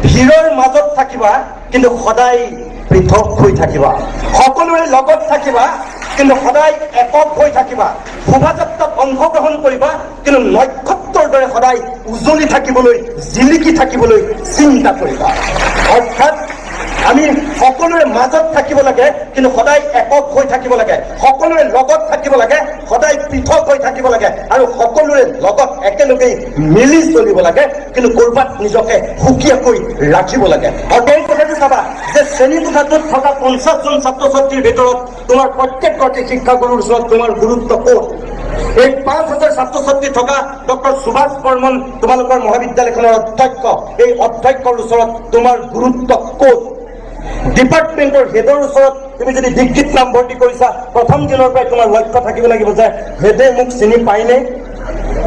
ভিৰৰ মাজত থাকিবা, কিন্তু সদায় পৃথক হৈ থাকিবা। সকলোৰে লগত থাকিবা, কিন্তু সদায় একক হৈ থাকিবা। শোভাযাত্ৰাত অংশগ্ৰহণ কৰিবা, কিন্তু নক্ষত্ৰৰ দৰে সদায় উজলি থাকিবলৈ, জিলিকি থাকিবলৈ চিন্তা কৰিবা। অৰ্থাৎ আমি সকলোৰে মাজত থাকিব লাগে, কিন্তু সদায় একক হৈ থাকিব লাগে। সকলোৰে লগত থাকিব লাগে, সদায় পৃথক হৈ থাকিব লাগে আৰু সকলোৰে লগত একেলগেই মিলি চলিব লাগে, কিন্তু ক'ৰবাত নিজকে সুকীয়াকৈ ৰাখিব লাগে। আৰু এই কথাটো চাবা যে শ্ৰেণীকোঠাটোত থকা 50জন ছাত্ৰ ছাত্ৰীৰ ভিতৰত তোমাৰ প্ৰত্যেকগৰাকী শিক্ষাগুৰুৰ ওচৰত তোমাৰ গুৰুত্ব ক'ত? এই 5000 ছাত্ৰ ছাত্ৰী থকা ডক্টৰ সুভাষ বৰ্মন, তোমালোকৰ মহাবিদ্যালয়খনৰ অধ্যক্ষ, এই অধ্যক্ষৰ ওচৰত তোমাৰ গুৰুত্ব ক'ত? ডিপাৰ্টমেণ্টৰ হেডৰ ওচৰত তুমি যদি ডিগ্ৰীত নামভৰ্তি কৰিছা, প্ৰথম দিনৰ পৰাই তোমাৰ লক্ষ্য থাকিব লাগিব যে হেডে মোক চিনি পায়নে?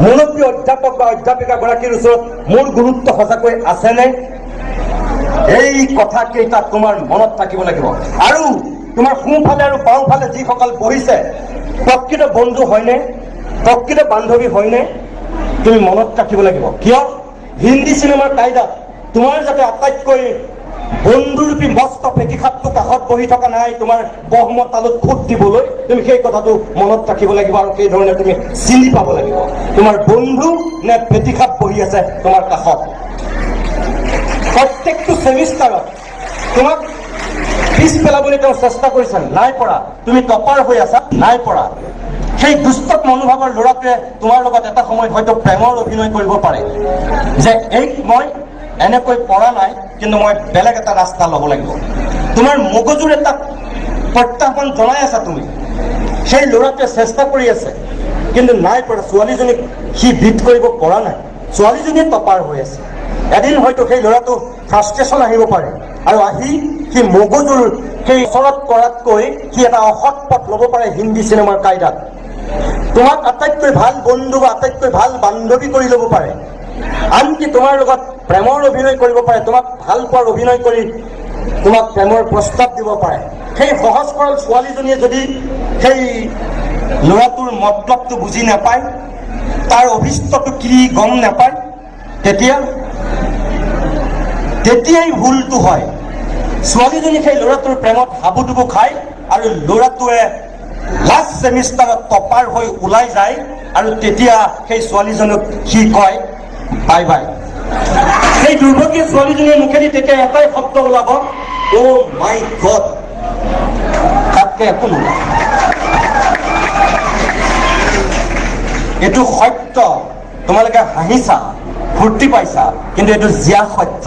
মুৰব্বী অধ্যাপক বা অধ্যাপিকাগৰাকীৰ ওচৰত মোৰ গুৰুত্ব সঁচাকৈ আছেনে? এই কথা কেইটা তোমাৰ মনত থাকিব লাগিব। আৰু তোমাৰ সোঁফালে আৰু বাওঁফালে যিসকল বহিছে, প্ৰকৃত বন্ধু হয়নে, প্ৰকৃত বান্ধৱী হয়নে, তুমি মনত ৰাখিব লাগিব। কিয়? হিন্দী চিনেমাৰ কায়দাত তোমাৰ যাতে আটাইতকৈ বন্ধুৰূপী মস্ত ফেটি সাপটো কাষত বহি থকা নাই তোমাৰ বহম তালুত খুট দিবলৈ, তুমি সেই কথাটো মনত ৰাখিব লাগিব আৰু সেই ধৰণে তুমি চিনি পাব লাগিব, তোমাৰ বন্ধু নে ফেটি সাপ বহি আছে তোমাৰ কাষত। প্ৰত্যেকটো ছেমিষ্টাৰত তোমাক পিছ পেলাবলৈ তেওঁ চেষ্টা কৰিছে, নাই পৰা। তুমি টপাৰ হৈ আছা, নাই পৰা। সেই দুষ্ট মনোভাৱৰ ল'ৰাটোৱে তোমাৰ লগত এটা সময়ত হয়তো প্ৰেমৰ অভিনয় কৰিব পাৰে যে এইক মই এনেকৈ পৰা নাই, কিন্তু মই বেলেগ এটা ৰাস্তা ল'ব লাগিব। তোমাৰ মগজুৰে তাক প্ৰত্যাহ্বান জনাই আছা তুমি। সেই ল'ৰাটোৱে চেষ্টা কৰি আছে, কিন্তু নাই পৰা। ছোৱালীজনীক সি বিট কৰিব পৰা নাই, ছোৱালীজনীয়ে টপাৰ হৈ আছে। এদিন হয়তো সেই ল'ৰাটো ফ্ৰাষ্ট্ৰেশ্যন আহিব পাৰে আৰু আহি সি মগজুৰ সেই ওচৰত কৰাতকৈ সি এটা অসৎ পথ ল'ব পাৰে। হিন্দী চিনেমাৰ কায়দাত তোমাক আটাইতকৈ ভাল বন্ধু বা আটাইতকৈ ভাল বান্ধৱী কৰি ল'ব পাৰে। আনকি তোমাৰ লগত প্ৰেমৰ অভিনয় কৰিব পাৰে, তোমাক ভাল পোৱাৰ অভিনয় কৰি তোমাক প্ৰেমৰ প্ৰস্তাৱ দিব পাৰে। সেই সহজ সৰল ছোৱালীজনীয়ে যদি সেই ল'ৰাটোৰ মতলবটো বুজি নাপায়, তাৰ অভিষ্টটো কি গম নাপায়, তেতিয়াই ভুলটো হয়। ছোৱালীজনী সেই ল'ৰাটোৰ প্ৰেমত হাবুডুবু খায় আৰু ল'ৰাটোৱে লাষ্ট ছেমিষ্টাৰত টপাৰ হৈ ওলাই যায় আৰু তেতিয়া সেই ছোৱালীজনীক সি কয়, "বাই বাই।" সেই দুৰ্ভগীয়া ছোৱালীজনীৰ মুখেদি তেতিয়া এটাই শব্দ ওলাব, "অ' মাই গড।" তাতকে একো নোলায়। এইটো সত্য। তোমালোকে হাঁহিছা, ফূৰ্তি পাইছা, কিন্তু এইটো জীয়া সত্য।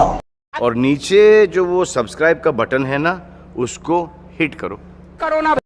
और नीचे जो वो सब्सक्राइब का बटन है ना, उसको हिट करो। करो ना।